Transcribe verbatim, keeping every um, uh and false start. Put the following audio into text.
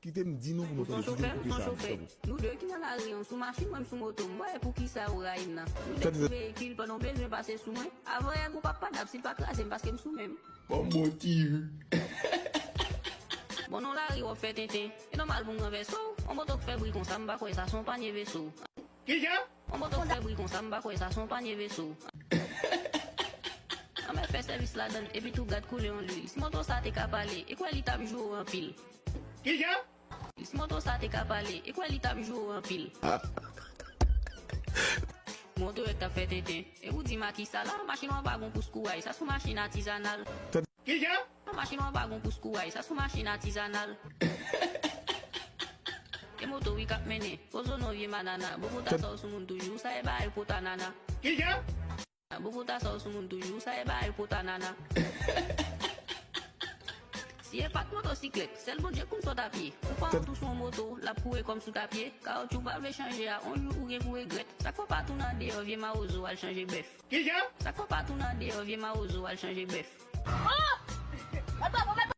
Kite m di nou pou nou tande. Ou se yon chofè, ou se yon chofè. Nou de ki nan lari an, sou machin, mwen m sou moto. M pa wè poukisa ou rayi m nan. Nou de sou veyikil pandan w bezwen pase sou mwen. Avan yè gwo papa dab, si l pa kraze m, paske m sou men m. Bon, bon, ti. Bon, nan lari w ap fè tenten. E nòmal pou m ranvèse w. On moto k fè bri konsa, m pa kwè sa, se yon panye veso. Kijan? On moto k fè bri konsa, m pa kwè sa, se yon panye veso. Anmè fè sèvis ladann, epi tou gad koulè yon lwil. Si moto sa te ka pale, e kwè li t ap jwe w anpil. Kijan? Si moto sa te ka pale, e kwè li t ap jwe w anpil. Moto yo t ap fè tenten. E ou di m a kisa la, machin an pa gon pous kouray, sa sou machin atizanal. Kijan? Machin an pa gon pous kouray, sa sou machin atizanal. E moto wi k ap mennen, pozo non vye manana, bokota sa w sou moun toujou, sa e bagay pota nana. Kijan? Bokota sa w sou moun toujou, sa e bagay pota nana. Si e pa t motosiklèt, sèl Bondye konn sa w t ap ye. Ou pa w tou sou yon moto, l ap kouri kòm sou tapye. Kawoutchou pa vle chanje a, on jou ou gen pou regrèt. Sa k fè w pa tounen andeyò, vye mawozo al chanje bèf. Kijan? Sa k fè w pa tounen andeyò, vye mawozo al chanje bèf. Oh! Mèt pa bon, mèt